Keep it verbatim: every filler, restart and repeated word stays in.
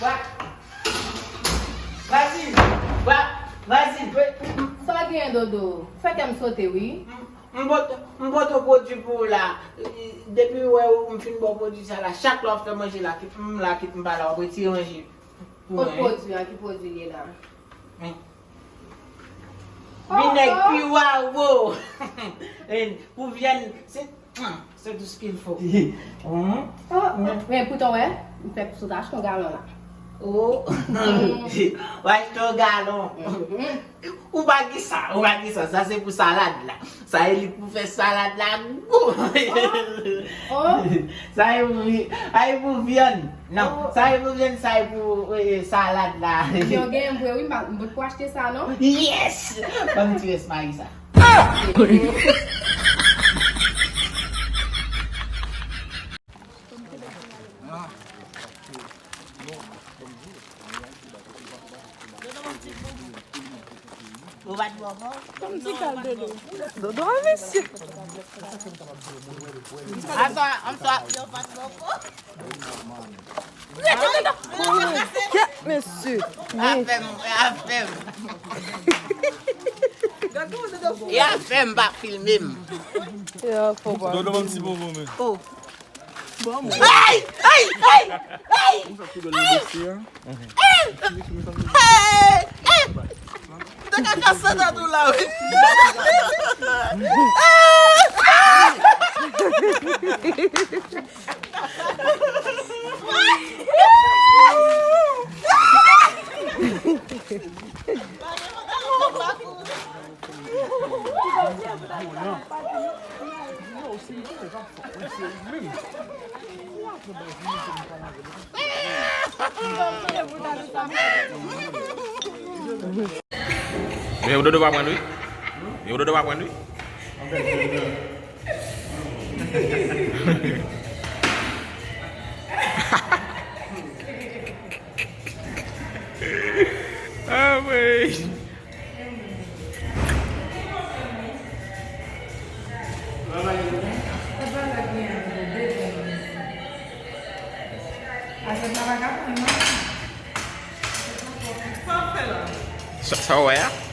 Wa. Vazi. Wa. Vazi. Sa w genyen, Dodo? Fè kè m sote, wi. M, m pot-, m pote pwodui pou ou la. Depi ou wè ou m fin ba w pwodui sa la, chak lè w ap fè manje la, kit m la, kit m pa la, w ap retire manje pou mwen, wi. Kot pwodui a? Ki pwodui l ye la? Wi. Vinèg pi wawo. Pou vyann, se, se tout ce qu'il faut. Mhm. Oh, men poutan, wè, m fèk sot achte yon galon la. Oh. W achte yon galon. Mhm. Ou pa gen sa, ou pa gen sa. Sa se pou salad la. Sa e li pou fè salad la gou. Oh. Sa e pou vi-, sa e pou vyann. Non, oh, sa e pou vyann, sa e pou, eh, salad la. Yo gen vre, wi, m pa, m pot pou achte sa, non? Yes! Ban m ti rès mari sa. Ou pa t bò kò? Kòm ti kal Dodo. Dodo a mesye. Ansa, ansa, yo pa t bò kò. Kèt mesye. Afè m, afè m. E afè m pa filme m. Dodo, ban m ti bonbon, men. Oh. Bon, mwen. Ay! Ay! Ay! Ay! Ou sa tou bèl nan dosye a? Ay! Ay! Ay! Te ka fè santa tou la, wi. Men ou Dodo pa pran wi. Men ou Dodo pa pran wi. Ah, wey. Sa, sa w wè a?